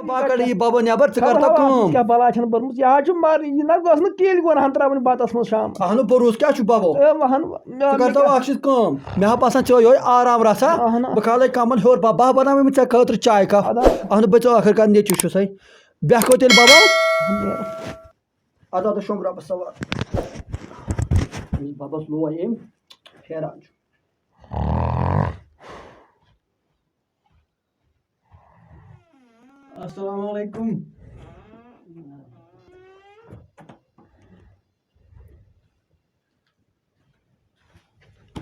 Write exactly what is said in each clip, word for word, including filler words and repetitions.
بہٕ کَڑٕ یہِ بَبہٕ نٮ۪بر، ژٕ کَر خبر تَو ہا، کٲم۔ کیٛاہ بَلا چھَنہٕ بٔرمٕژ؟ یہِ حظ چھُ مَر-، یہِ نہ گٔژھ نہٕ کِلۍ گۄڈٕ ہَن ترٛاوٕنۍ بَتَس منٛز شام۔ اَہنُو، بروسہٕ کیٛاہ چھُ بَبو؟ اے، وَہَن، مےٚ ژٕ کَر تَو اَکھ چیٖز کٲم، مےٚ ہا باسان ژےٚ یِہوٚے آرام رَژھا۔ اَہنُو۔ بہٕ کھالَے کَمَن ہیوٚر، بَبہٕ، بَبہٕ بَناوے مےٚ ژےٚ خٲطرٕ چاے کَپ۔ اَدٕ حظ۔ اَہنُو، بہٕ ژےٚ ٲخٕر کار نیٚچوٗ چھُسَے۔ بیٚہہ کھو تیٚلہِ بَبو۔ اَدٕ حظ، شۄنٛگ رۄبَس حوالہٕ۔ أمِس بَبَس لوے أمۍ پھیران چھُ۔ السلام علیکم۔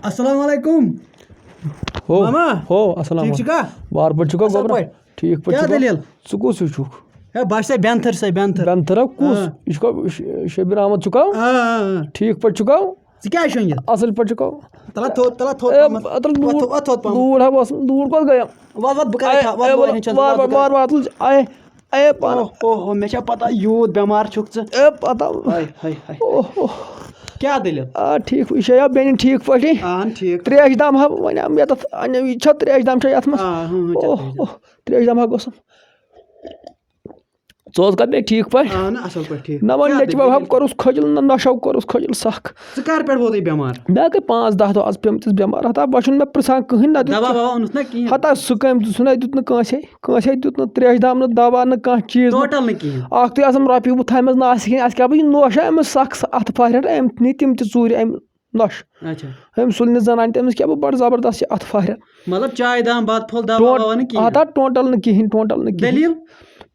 السلام علیکم۔ ہو، ماما۔ ہو، السلام ٹھیٖک علیکم۔ چھُکھا؟ وار پٲٹھۍ چھُکھا اَصٕل گوٚبرا؟ پٲٹھۍ۔ ٹھیٖک پٲٹھۍ کیٛاہ چھُکھا؟ دٔلیٖل؟ ژٕ کُس ہیوٗ چھُکھ؟ ہے، بہٕ چھُسے بینتھر، سے بینتھر۔ بینتھرا کُس؟ آ۔ یہِ چھُکھا ش-، شبیر احمد چھُکھا؟ آ، آ، آ۔ ٹھیٖک پٲٹھۍ چھُکھا؟ ژٕ کیٛازِ شۄنٛگِتھ؟ اَصٕل پٲٹھۍ چھُکھا؟ تَلہ تھوٚد، تَلہ تھوٚد اے، پَہمَتھ۔ اَتھ وۄتھ، وۄتھ، وۄتھ تھوٚد پَہمَتھ۔ دوٗر ہا اوس، دوٗر کوٚت گٔیَم؟ وَتھ، وَتھ، بہٕ کَرَے اے، کھا-، وَتھ، اے، بہٕ وَتھ، وَنہٕ چھَس، وار، وَتھ، وار، بہٕ وار، کَرَے۔ وار، وار، تُل، اے، اے، پانہٕ۔ اوہ، اوہ، اوہ، مےٚ چھا پَتہ یوٗت بٮ۪مار چھُکھ ژٕ؟ اے، پَتہ۔ ہاے، ہاے، ہاے۔ اوہ، اوہ۔ کیٛاہ دٔلیٖل؟ آ، ٹھیٖک، یہِ چھا یا بیٚنہِ ٹھیٖک پٲٹھی؟ اَہَن، ٹھیٖک۔ ترٛیش دام ہا، وۄنۍ آو یَتَتھ، اَنہِ، یہِ چھا ترٛیش دام چھا یَتھ منٛز؟ آ، ہُم، ہُم، چھا اوہ، ترٛیش دام۔ اوہ، ترٛیش دام ہا گوٚژھُم۔ ژٕ اوسکھا بیٚیہِ ٹھیٖک پٲٹھۍ؟ اَہَن، اَصٕل پٲٹھۍ، ٹھیٖک۔ نہ، وۄنۍ کیٛاہ نیٚچوِ دٔلیٖل؟ بَب کوٚرُس کھجل، نہ نشو کوٚرُس کھجل سخ۔ ژٕ کر پٮ۪ٹھ ووتُے بٮ۪مار؟ مےٚ گٔے پانٛژھ دَہ دۄہ آز پیٚمتِس بٮ۪مار۔ ہتا بہٕ چھُنہٕ مےٚ پرٛژھان کٕہٕنۍ، نہ دیُت دوا کینٛہہ۔ ووا اوٚنُتھ نہ کِہیٖنۍ؟ ہتا سُہ کٔمۍ دیُت، سُہ نہ دیُت نہٕ کٲنٛسے، کٲنٛسے دیُت نہٕ ترٛیش دام نہٕ دوا نہٕ کانٛہہ چیٖز نہٕ۔ ٹوٹل نہٕ کِہیٖنۍ؟ اَکھ تُے آسان رۄپیہِ بہٕ تھایمَژ ناسہِ کِہیٖنۍ، اَسہِ کیٛاہ بہٕ یہِ نوشا أمِس سخ اَتھٕ پھاٹھٮ۪ن، أمۍ نی تِم تہِ ژوٗرِ أمۍ نۄش۔ اچھا۔ أمۍ سُلہِ نہٕ زنانہِ تٔمِس کیٛاہ بہٕ بڑٕ زبردست یہِ اَتھٕ پھاٹھٮ۪ن۔ مطلب چاے دام، بتہٕ پھوٚل، دوا ٹوٹ-، ووا نہٕ کِہیٖنۍ؟ ہتا ٹوٹل نہٕ کِہیٖنۍ، ٹوٹل نہٕ کِہیٖنۍ۔ دٔلیٖل؟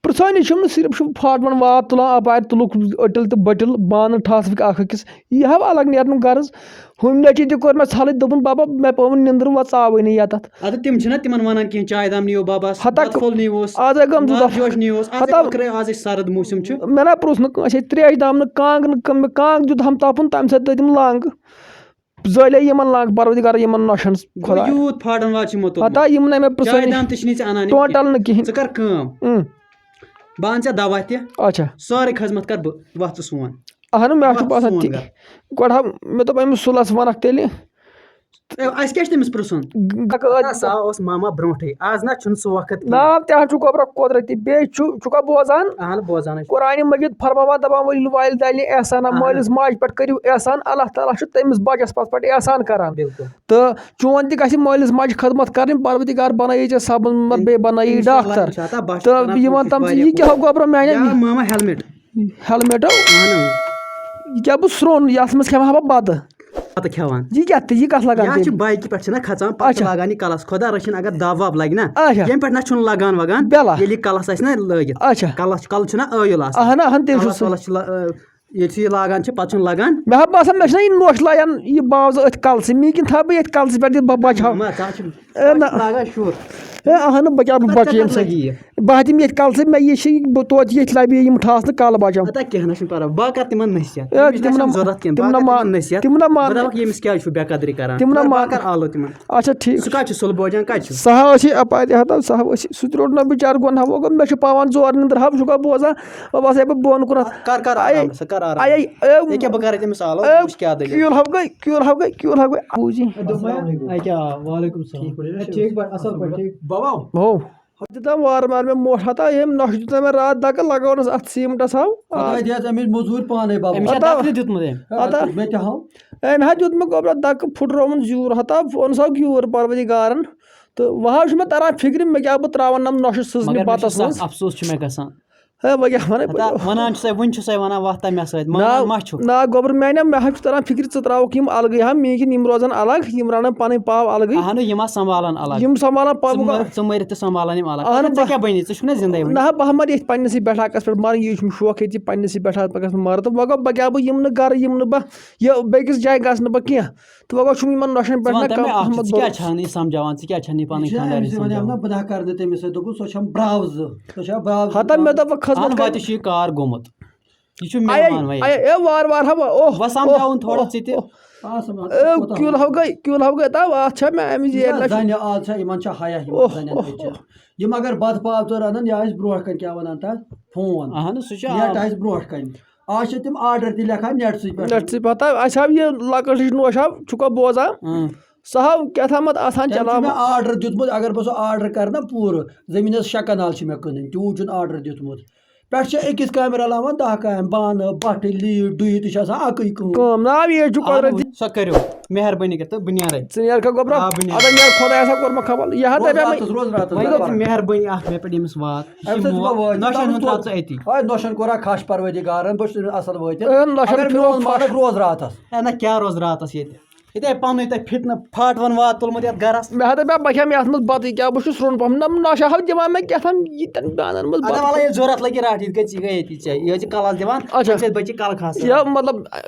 پرٛژھٲنی چھُم نہٕ، صرف چھُم پھاٹھ وَن واتھ تُلان، اَپارِ تُلُکھ أٹِل تہٕ بٔٹِل، بانہٕ ٹھاسہٕ فِکۍ اَکھ أکِس۔ یہِ ہاو الگ نیرنُک غرض۔ ہُمۍ نیٚچوِ تہِ کوٚر مےٚ ژھلٕے، دوٚپُن، "بَبا، مےٚ پیوٚو نہٕ نِندٕر، وۄنۍ ژاوٕے نہٕ یَتَتھ۔" اَدٕ تِم چھِنہ تِمن وَنان کینٛہہ، چاے دام نِیو بَبَس، ہتا بَتہٕ پھوٚل نِیوس، آز ہے گٔمٕژ نار دۄپھ۔ جوش نِیوس، آز ہے ہتا ٲخرَے، آز ہے سرد موسم چھُ۔ مےٚ نہ پرٛژھ نہٕ کٲنٛسے، ترٛیش دام نہٕ، کانٛگ نہٕ، کانٛگ دیُت ہم تَپُن، تَمہِ سۭتۍ دٔدِم لنٛگ۔ زٲلے یِمن لنٛگ، پروردگارا یِمن نۄشن گوٚو خۄدا۔ یوٗت پھاٹن واد چھِ یِمو توٚرمُت۔ ہتا یِم نہٕ مےٚ چاے پرٛژھٲنی۔ دام تہِ چھِنہٕ ژےٚ اَنان یِم ٹوٹل کینٛہہ۔ نہٕ کِہیٖنۍ۔ ژٕ کر کٲم۔ اۭں۔ بہٕ اَنہٕ ژےٚ دوا تہِ۔ اچھا۔ سٲرٕے خدمت کر بہٕ، وَتھ ژٕ سون۔ اہن، مےٚ چھُ وَتھ باسان سون تی۔ گرٕ۔ گۄڈٕ ہا، مےٚ دوٚپ أمِس سُلس وَنکھ تیٚلہِ۔ اے، اَسہِ کیٛاہ چھُ تٔمِس پرٛژھُن؟ گ-، گ-، ہتا سُہ آو اوس ماما برونٛٹھٕے، آز نہ چھُنہٕ سُہ وقت کینٛہہ۔ نا، تہِ حظ چھُ گوٚبرا قۄدرتی۔ بیٚیہِ چھُ، چھُکھا بوزان؟ اہن، بوزان حظ چھُ۔ قرآنِ مجید فرماوان، دَپان، "وَلِلوالدینِ احسانا"، اہن۔ مٲلِس ماجہِ پٮ۪ٹھ کٔرِو احسان، اللہ تعالیٰ چھُ تٔمِس بَچَس پَتہٕ پٮ۪ٹھ احسان کران۔ بِلکُل۔ تہٕ چون تہِ گژھِ مٲلِس ماجہِ خدمت کَرٕنۍ، پروردگار بَنٲیی ژےٚ سبٕز مت، بیٚیہِ بَنٲیی انشاءاللہ، ڈاکٹر۔ اِنشاءاللہ، بَس تہٕ کران یہِ وَن کوٗشِش تَم ژٕ، واریاہ یہِ کیٛاہ ہو گوٚبرا میٛانٮ۪ن؟ یا ماما ہیلمٹ۔ ہیلمٹ ہو؟ اہن۔ یہِ کیٛاہ بہٕ سرٛوٚن، یَتھ منٛز کھٮ۪مہٕ ہا بہٕ بَتہٕ؟ بَتہٕ کھٮ۪وان۔ یہِ کیٛاہ تہٕ یہِ کَتھ لَگان یا تیٚلہِ؟ چھِ بایکہِ پٮ۪ٹھ چھِنہ کھَژان، پَتہٕ چھِ اچھا۔ لاگان یہِ کَلَس، خۄدا رٔچھِن اگر دَب وَب لَگہِ نہ، بٮ۪لَہ۔ ییٚمہِ پٮ۪ٹھ نہ چھُنہٕ لَگان وَگان، بٮ۪لَہ۔ ییٚلہِ یہِ کَلَس آسہِ نہ لٲگِتھ۔ اچھا۔ کَلَس چھُ، کَلَس چھُنہ ٲیُل آسان۔ اہن، اہن، تیٚلہِ چھُ کَلَس سُہ۔ وَلَس چھُ لا-، ییٚلہِ چھِ یہِ لاگان چھِ، پَتہٕ چھُنہٕ لَگان۔ مےٚ ہا باسان، مےٚ چھِنہ یہِ نوٚش لایان، یہِ باوزٕ أتھۍ کَلسٕے، مےٚ کِنۍ تھاو بہٕ ییٚتھۍ کَلسٕے پٮ۪ٹھ، یہِ بہٕ بَچاو۔ نہ، ژٕ ہا چھُکھ، اے، نہ۔ ژٕ چھُکھ لاگان شُر۔ اے، اہن، بہٕ کیٛاہ، بہٕ ژٕ کَتہِ بَچہٕ ییٚمہِ سۭتۍ؟ لَگہِ یہِ؟ بہٕ ہا دِمہٕ ییٚتھۍ کَلسٕے، مےٚ یہِ چھِ، بہٕ توتہِ ییٚتھۍ لَبہِ یِم ٹھاسہٕ نہٕ کَلہٕ بَچاو۔ اَدٕ کینٛہہ نہ چھُنہٕ پَرواے، بہٕ ہا کَرٕ تِمَن نصیحت۔ اے، تِمَن چھَنہٕ ضوٚرَتھ کینٛہہ، تِم بہٕ ہا نہ کَرٕ مان-، تِمَن نصیحت۔ تِم نہ مان-، بہٕ دَپَکھ ییٚمِس کیٛازِ چھُو بے قدری کَران؟ تِم نہ تہٕ بہٕ ہا مان-، کَرٕ آلو تِمَن۔ اچھا، ٹھیٖک سُہ چھُ۔ کَتہِ چھُ سُلہٕ بوجان، کَتہِ چھُ؟ سُہ ہا اوس یہِ اَپارِ ہَتاو، سُہ ہا اوس یہِ، سُہ تہِ روٚٹ نہ بِچارٕ گۄناہ، وۄنۍ گوٚو مےٚ چھُ پاوان زورٕ نِندٕر ہَو، چھُکھا بوزان؟ وۄنۍ وَسَے بہٕ بۄن کُنَتھ۔ کَر، کَر آے، آرام سان، کَر آرام۔ آے، آے، ییٚکیٛاہ بہٕ کَرٕ تٔمِس آلو، آے، وٕچھ کیٛاہ دٔلیٖل۔ کیُل ہَو گٔے، کیُل ہَو گٔے، کیُل ہَو گٔے۔ بوٗزی۔ السلام علیکم۔ اے کیٛاہ، وعلیکُم السلام۔ ٹھیٖک پٲٹھۍ، اے، ٹھیٖک پٲٹھۍ، اَصٕل پٲٹھۍ، ٹھیٖک۔ بَبا۔ ہو۔ ہَو دیُتنَم وارٕ وارٕ مےٚ موٹھ ہَتہ، ییٚمۍ نۄشہِ دیُتنَم مےٚ راتھ دَکہٕ، لَگٲونَس اَتھ سیٖمٹَس ہَو۔ خۄداے دِیَس أمِس موٚزوٗرۍ پانَے بَبا۔ أمِس چھا ہَتہ۔ دَکہٕ تہِ دیُتمُت أمۍ؟ ہَتہ۔ مےٚ تہِ ہَو۔ أمۍ ہا دیُت مےٚ گۄبرا دَکہٕ، پھُٹرووُن زیوٗر ہَتہ، اوٚن سا گیوٗر پروردگارَن۔ تہٕ وۄنۍ حظ چھُ مےٚ تَران فِکرِ، مےٚ کیٛاہ بہٕ ترٛاوَن نَم نۄشہِ سٕژنہِ مگر مےٚ چھُ بَتَس سَخ منٛز۔ اَفسوٗس چھُ مےٚ گژھان۔ ہے، وۄنۍ کیٛاہ وَنَے بہٕ؟ ہتا، وَنان چھُسے، وٕنہِ چھُسے وَنان، وۄتھ تَمہِ سۭتۍ، نا، مانان ما چھُکھ؟ نا، گۄبرٕ میٛانہِ، مےٚ حظ چھُ تَران فِکرِ، ژٕ ترٛاوَکھ یِم اَلگٕے ہا، میٛٲنۍ کِنۍ یِم روزَن اَلگ، یِم رَنَن پَنٕنۍ پاو اَلگٕے۔ اَہَنُو، یِم آسہٕ سنٛبھالَن اَلگ۔ یِم سنٛبھالَن پَتہٕ ژٕ بہٕ مَر-، ژٕ مٔرِتھ تہٕ سنٛبھالَن یِم اَلگ۔ اَہَنُو، اَدٕ ژےٚ بہٕ کیٛاہ بَنی؟ ژٕ چھُکھ نہ زِندَے وٕنہِ؟ نہ، بہٕ ہا مَرٕ ییٚتھۍ پنٛنِسٕے بٮ۪ٹھاکَس پٮ۪ٹھ مَرٕ، یہِ چھُم شوق ییٚتہِ پنٛنِسٕے بٮ۪ٹھاکَس پٮ۪ٹھ مَرٕ، تہٕ وۄنۍ گوٚو، بہٕ کیٛاہ، بہٕ یِمہٕ نہٕ گَرٕ، یِمہٕ نہٕ بہٕ، یہِ بیٚکِس جایہِ گژھٕ نہٕ بہٕ کینٛہہ۔ تہٕ وۄنۍ گوٚو چھُم یِمَن نۄشَن ژٕ پٮ۪ٹھ وَن نہ تہٕ مےٚ کانٛہہ اَکھ چیٖز، محمد ژٕ کیٛازِ بروسہٕ۔ چھَکھ نہٕ یہِ سَمجھاوان؟ ژٕ کیٛازِ چھَکھ نہٕ یہِ پَنٕنۍ یہِ چھِنہ خانٛدارِنۍ أمِس وَنان، سَمجھاوان؟ نہ، بہٕ نہ کَرٕ نہٕ تٔمِس سۭتۍ، دوٚپُن، سۄ چھَم برٛاوزٕ، سۄ چھےٚ برٛاوزٕ۔ ہتا مےٚ دوٚپ، وۄنۍ کھٔژ اَہَن، مےٚ وَتہِ چھُ یہِ کار گوٚمُت۔ یہِ چھُ مےٚ آیے، وَنان وۄنۍ۔ آیے، اے، وارٕ وارٕ ہا، اوہ، وۄنۍ سَمجھاوُن اوہ، تھوڑا اوہ، ژٕ تہِ۔ اوہ۔ آ، سَمجھاو، اے، کوٗتاہ کیُل وَنان؟ ہَو گٔے، کیُل ہَو گٔے، تَو اَتھ چھےٚ مےٚ اَمہِ یِم زیٹھِ چھا لَٹہِ۔ زَنہِ آز چھےٚ، یِمَن چھےٚ حیا ہِمَن اوہ، زَنٮ۪ن اوہ، أتۍ چھِ۔ اوہ۔ یِم اگر بَتہٕ پاو تہِ رَنَن، یہِ آسہِ برونٛٹھ کَنہِ، کیٛاہ وَنان تَتھ؟ فون۔ اَہَن، سُہ چھُ نٮ۪ٹ عام۔ آسہِ برونٛٹھ کَنہِ۔ آز چھِ تِم آرڈر تہِ لیکھان نیٹسٕے پٮ۪ٹھ۔ نیٹسٕے پٮ۪ٹھ۔ اَسہِ آو یہِ لۄکٕٹ ہِش نوش آو، چھُکھا بوزان؟ اۭں۔ سُہ ہاو کیٛاہ تامَتھ آسان تٔمۍ چھُ چلاوان۔ مےٚ آرڈر دیُتمُت، اگر بہٕ سُہ آرڈر کرٕ نا پوٗرٕ، زٔمیٖنَس شےٚ کنال چھِ مےٚ کٕنٕنۍ، تیوٗت چھُنہٕ آرڈر دیُتمُت۔ پٮ۪ٹھٕ چھِ أکِس کامہِ رلاوان دَہ کامہِ، بانہٕ، بَٹھٕ، لیٖڈ، ڈُیہِ تہِ چھِ آسان اَکٕے کٲم۔ کٲم نا، یہِ چھُ قۄدرتی۔ سۄ کٔرِو، مہربٲنی کٔرِتھ تہٕ بہٕ نیرے۔ ژٕ نیر کھا گۄبرا۔ آ، بہٕ نیرٕ۔ اَدٕ نیر، خۄدایَس ہا کوٚر مےٚ خبر، یہِ ہا روز دَپے مےٚ۔ راتَس، روز راتَس، وۄنۍ گوٚو دَپان۔ ژٕ مہربٲنی اَکھ مےٚ پٮ۪ٹھ، ییٚمِس وات۔ یہِ چھِ اَمہِ سۭتۍ چھُ مو-، پَتہٕ وٲتِتھ نۄشَن ہُنٛد ترٛاو ژٕ أتی۔ ہے، نۄشَن کوٚرا کھَش پَروَردِگارَن، بہٕ چھُس أمِس اَصٕل وٲتِتھ۔ اے، نۄشَن اگر پھِرِ میون اوس مالک روز راتَس۔ ہے نہ، کیٛاہ روز راتَس ییٚتہِ؟ ییٚتہِ آے پَنٕنُے تۄہہِ فِتنہٕ پھاٹھ وَن وات تُلمُت یَتھ گَرَس۔ مےٚ ہا دَپیٛاو بہٕ کھٮ۪مہٕ یَتھ منٛز بَتہٕ، یہِ کیٛاہ بہٕ چھُس روٚن پَہَم، نہ نۄشہِ ہاو دِوان مےٚ کیٛاہ تام ییٚتٮ۪ن بانَن منٛز اَدٕ بَتہٕ۔ وَلہٕ ییٚلہِ ضوٚرَتھ لَگہِ راٹھ، ییٚتہِ گژھِ یہِ گٔے ییٚتی ژےٚ، یہِ حظ چھِ کَلَس دِوان، اچھا۔ اَمہِ سۭتۍ بَچہِ کَلہٕ کھاسان۔ یہِ مطلب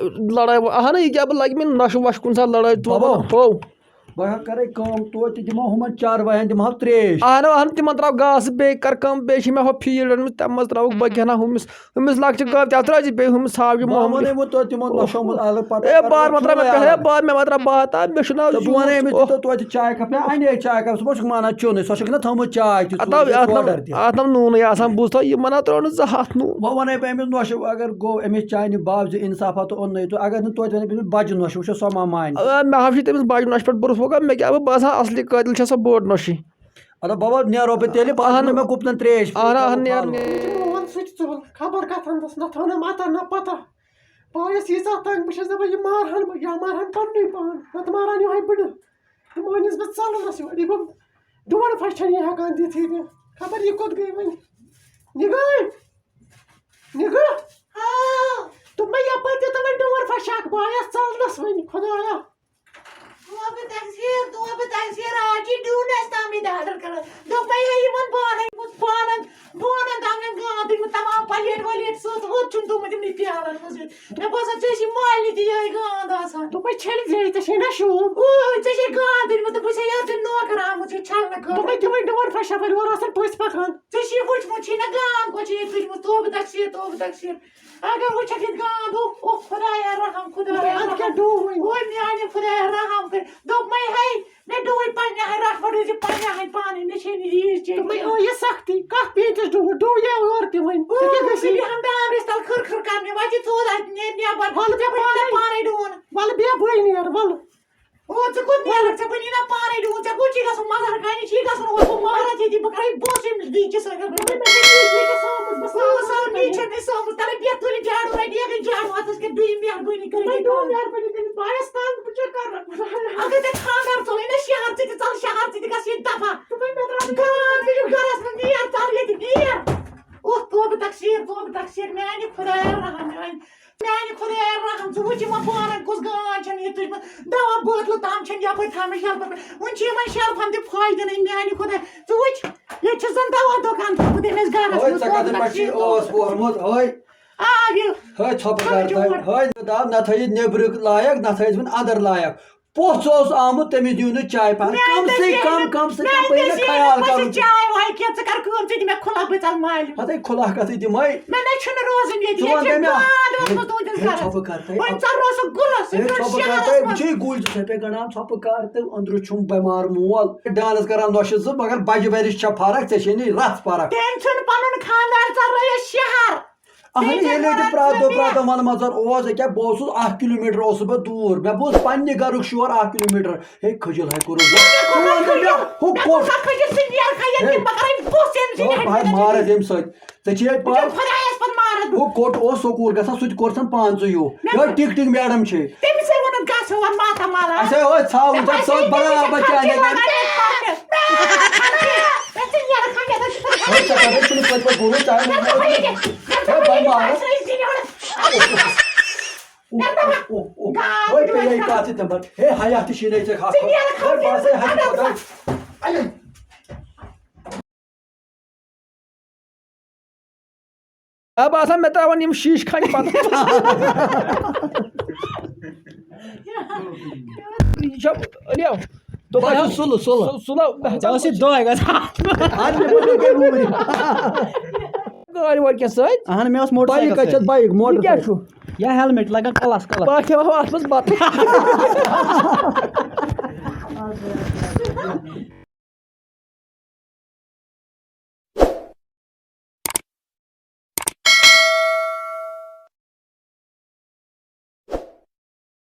لڑٲے وۄنۍ، اَہَن یہِ کیٛاہ بہٕ لَگہِ مےٚ نۄشہِ وۄشہِ کُنہِ ساتہٕ لڑٲے ژٕ بَبا۔ وَنان ہو۔ بہٕ ہا کَرَے کٲم، توتہِ دِمہو ہُمَن چاروایَن دِمہو ترٛیش۔ اَہَن اَہَن تِمَن ترٛاو گاسہٕ بیٚیہِ کَر کٲم، بیٚیہِ چھِ مےٚ ہُہ فیٖلڈَن منٛز تَمہِ منٛز ترٛاوُکھ بہٕ کینٛہہ ہُمِس، ہُمِس لۄکچہِ گٲو تہِ اَتھ ترٛٲوزِ بیٚیہِ ہُمِس ژھاوجہِ بہٕ محمدٕے۔ وَنے وۄنۍ توتہِ تِمَن نۄشو منٛز اَلہٕ پَتہٕ اے کَرو بار مطلب مےٚ چولہٕ پٮ۪ٹھ، اے اَلہٕ۔ بار مےٚ مطلب بہٕ ہا تَتھ، مےٚ چھُ ناو ژٕ بہٕ وَنے أمِس اوہ۔ دِتو توتہِ چاے کَپ، مےٚ اَنے چاے کَپ، ژٕ ما چھُکھ مانان چیوٚنُے، سۄ چھَکھ نہ تھٲومٕژ چاے تہِ، اَتھ ژٕ ناو، وٕچھ اَتھ ناو، سوڈَر تہِ۔ اَتھ ناو نوٗنٕے آسان، بوٗزتھا، یہِ مَنا ترٛٲو نہٕ زٕ ہَتھ نوٗن۔ وۄنۍ وَنے بہٕ أمِس نۄشہِ، اگر گوٚو أمِس چانہِ باوجہِ اِنصافا تہٕ اوٚننَے تہٕ اگر نہٕ توتہِ وَنے بہٕ أمِس بَجہِ نۄشہِ، وٕچھو سۄ ما مانہِ۔ آ، مےٚ ہا چھُ تٔمِس بَجہِ نۄشہِ پٮ۪ٹھ بروسہٕ، وۄنۍ گوٚو مےٚ کیٛاہ بہٕ باسان اَصلی قٲتِل چھےٚ سۄ بٔڑ نۄشی۔ اَدٕ بَبا نیرو بہٕ تیٚلہِ، پَتہٕ اَہَن۔ چھُ مےٚ گُپنَن ترٛیش اَہَن، اَہَن، نیرٕ، نیرٕ۔ یہِ چھُ مےٚ وَن سُہ تہِ ژوٚل، خبر کَتھ اَندَس، نہ تھٲو نہ مَتہ نہ پَتہ۔ بہٕ آیَس ییٖژاہ تنٛگ، بہٕ چھَس دَپان یہِ مارہَن بہٕ، یا مارہَن پَننُے پان، نَتہٕ مارہَن یِہوٚے بٕڈٕ۔ یہِ مٲنِس بہٕ ژَلنَس یورٕ، یہِ گوٚو ڈُوَر پھَش چھَنہٕ یہِ ہٮ۪کان دِتھٕے تہِ۔ خبر یہِ کوٚت گٔے وۄنۍ۔ نِگٲے! نِگٲے! دوٚپمَے یَپٲرۍ دِتہٕ وۄنۍ ڈُوَر پھَش اَکھ، بہٕ آیَس ژَلنَس وۄنۍ، خۄدایا۔ توبہٕ تقصیٖر، توبہٕ تقصیٖر، آز چھِ ڈوٗنَس تامٕے دادر کران۔ دوٚپمَے ہے یِمَن بانَن، پانَن، بانَن تام یِم گانٛد تُلمٕتۍ، تمام پلیٹ ولیٹ سۭتۍ، ہوٚت چھُنہٕ توٚمُت یِمنٕے پیالَن منٛز یوت۔ مےٚ باسان، ژےٚ چھِ مالہِ تہِ یِہوٚے گانٛد آسان۔ دوٚپمَے چھٔلۍ زے، ژےٚ چھے نہ شوٗب؟ اوے، ژےٚ چھے گانٛد تُلمٕژ، تہٕ بہٕ چھسے یَتھ دیُن نوکر آمُت، یہِ چھَلنہٕ خٲطرٕ۔ دوٚپمَے تِمَے ڈوٗنۍ پھٔش یَپٲرۍ یورٕ آسان پٔژھۍ پَکان۔ ژےٚ چھے وٕچھمُت، چھے نہ گانٛد، کۄس چھے یہِ تُلمٕژ؟ توبہٕ تقصیٖر، توبہٕ تقصیٖر۔ اگر وٕچھکھ یہِ گانٛد، اوہ، اوہ، خۄدایا رحم، خۄدایا دوٚپمَے، اَدٕ کیٛاہ رحم۔ ڈوٗنۍ؟ اوے میٛانہِ خۄدایا رحم کٔرۍ۔ دوٚپمَے، ہے، مےٚ ڈوٗنۍ پنٛنہِ آیہِ رَٹھ، وۄنۍ روٗزِ پنٛنہِ آیہِ پانَے، مےٚ چھے نہٕ ییٖژ چیٖز دوٚپمَے، کینٛہہ۔ او، یہِ سختی، کَتھ پیٖنٛتِس ڈوٗنۍ؟ ڈوٗنۍ یا اورٕ تہِ وۄنۍ۔ ژٕ کیٛاہ اوہ، گژھی؟ ژٕ بیٚہَن دامرِس تَل کھٕر کھٕر کَرنہِ، وۄنۍ چھِ ژوٗر اَتہِ نیر نٮ۪بَر۔ وَلہٕ بیٚہہ ژےٚ پانَے۔ پانَے ڈوٗن۔ وَلہٕ بیٚہہ بٕے نیر، وَلہٕ۔ او، ژٕ کوٚت نیرَکھ؟ ژےٚ بَنی نا پانَے ڈوٗن؟ ژےٚ کوٚت چھی گژھُن؟ مَزہر کانہِ چھی گژھُن، اوس بہٕ مارَتھ ییٚتی، بہٕ کَرَے بوسہٕ ییٚمِس ڈیٖچہِ سۭتۍ۔ دوٚپمَے، مےٚ چھےٚ نِچ، مےٚ چھےٚ سٲمٕژ، بہٕ سٲمٕژ، سٲمٕژ، سٲمٕژ، نِچ چھےٚ مےٚ سٲمٕژ، تَلَے بیٚہہ تُلہِ جاڑوٗ، ہے، بیٚہہ گٔے جاڑوٗ، اَتھ ٲس کیٛاہ دُنیا مہربٲنی کٔرِتھ دوٚپمَے، ییٚتہِ دُنیا پَنُن۔ مہربٲنی کٔرِتھ، بہٕ آیَس تَنٛگ، بہٕ کیٛاہ کَرٕ؟ اَگر ژےٚ خانٛدار ژوٚلُے نا شہر، ژٕ تہِ ژَل شہر، ژٕ تہِ گژھ ییٚتہِ دَفا۔ دوٚپمَے، مےٚ درٛاو نہٕ گانٛد تہِ یُتھ گَرَس منٛز، نیر، ژَل ییٚتہِ، نیر۔ اوہ، توبہٕ تقصیٖر، توبہٕ تقصیٖر، میٛانہِ خۄدایا رحم، میٛانہِ میانہِ خۄدایا رحم، ژٕ وٕچھ یِمن پانن کُس گانٛد چھَنہٕ یہِ تُجمٕژ۔ دوا بٲتلہٕ تام چھَنہٕ یَپٲرۍ تھاونہٕ شَلفَن پٮ۪ٹھ۔ وٕنہِ چھِ یِمن شَلفَن تہِ فٲیدٕ نٕے، میانہِ خۄدایا۔ ژٕ وٕچھ، ییٚتہِ چھِ زَن دوا دُکان تھوٚمُت أمِس گَرَس ٲے، منٛز۔ ژےٚ کَتٮ۪ن پٮ۪ٹھ چھُے ٲس ووٚہرمُت؟ ٲے، آ، یہِ۔ ٲے، ژھۄپہٕ کَر تۄہہِ؟ جوڑ۔ ٲے، مےٚ دَپ، نہ تھٲیِتھ نیٚبرٕ لایق، نہ تھٲیِتھ وۄنۍ اَندَر لایق۔ پوٚژھ اوس آمُت، تٔمِس دِیِو نہٕ چاے پَہَن۔ میٛانہِ کَم سے دٔسۍ کَم، ییٚلہِ، کَم سے کَم میٛانہِ پیٚیہِ مےٚ دٔسۍ ییٚلہِ خیال مےٚ کَرُن۔ چاے واے کینٛہہ، ژٕ کَر کٲم، ژٕ دِ مےٚ کھُلَکھ، بہٕ ژَلہٕ مالہِ۔ ہَتَے کھُلَکھ کَتھٕے دِمَے۔ مےٚ نَے چھُنہٕ روزُن ییٚتہِ، ژٕ ییٚتہِ وَن چھےٚ تہٕ مےٚ۔ گانٛد ٲسمٕژ تُہٕنٛدِس ہے، گَرَس۔ ژھۄپہٕ کَر تہٕ۔ وۄنۍ ژَلہٕ روزُکھ گُلَس، یہِ ہے، چھُ ژھۄپہٕ کَر شَہرَس تہٕ۔ منٛز۔ وٕچھے گُلۍ چھِ ژےٚ پٮ۪ٹھ گَنٛڈان، ژھۄپہٕ کَر تہٕ۔ أنٛدرٕ چھُم بٮ۪مار مول۔ ڈانٕس کَران نۄشہِ زٕ، مگر بَجہِ بَرِش چھےٚ فرق، ژےٚ چھے نہٕ رَژھ فرق۔ تٔمۍ ژھُن پَنُن خانٛدار، ژَلہٕ یہِ شَہر۔ اَہَن، ییٚلہِ تہِ پرٛٮ۪تھ دۄہ، پرٛٮ۪تھ دۄہ وَنہٕ مَژَر اوس، أکیٛاہ بہٕ اوسُس اَکھ کِلوٗ میٖٹر اوسُس بہٕ دوٗر، مےٚ بوٗز پنٛنہِ گَرُک شور اَکھ کِلوٗ میٖٹر۔ ہے، کھٔجِل ہے کوٚرُس بہٕ۔ ژٕ وَن تہٕ مےٚ، ہُہ کوٚت؟ ہے، ہے، مارَتھ ییٚمہِ سۭتۍ۔ ژےٚ چھے پَے؟ ہُہ کوٚت اوس سکوٗل گژھان، سُہ تہِ کوٚر ژھَن پانسٕے ہیوٗ۔ یِہوٚے ٹِک ٹِک میڈم چھے۔ تٔمِس ہے ووٚنُن، گژھ وۄنۍ ماتامال۔ اَسہِ ہے ٲسۍ ژھاوٕج، ژٕ ٲس برابر چانہِ گرِ۔ ہے، ژےٚ کَتہِ چھُنہٕ پٔتۍ پٲٹھۍ گوٚمُت؟ ژےٚ ہے بَنہِ مارَس۔ اوہ، اوہ، اوہ، اوہ۔ ہے، پیٚیے کَتھ تہِ تَمہِ پَتہٕ۔ ہے، حیا تہِ چھِی نَے ژےٚ خاص۔ ہے، بَس، ہے، حیا خۄداے۔ آ، باسان مےٚ ترٛاوَن یِم شیٖشہٕ کھنٛڈ پَتہٕ۔ یہِ چھا، علیو، دوٚپمَے تۄہہِ چھُو سُلہٕ، سُلہٕ۔ سُہ-، سُلہٕ، ژےٚ ٲسٕے دۄہَے گژھان۔ اَدٕ مےٚ کوٚر یہِ کیٛاہ وُرِ؟ گاڑِ وٲلۍ کیٛاہ سۭتۍ؟ اَہَن، مےٚ ٲس موٹر اَہَن، یہِ سایکل کَتہِ چھِ سۭتۍ۔ بایِک، موٹر یہِ کیٛاہ سایکل؟ چھُ؟ یا ہیلمٹ لگان کلس، کلس۔ بہٕ کھٮ۪مہٕ ہا اَتھ منٛز بَتہٕ۔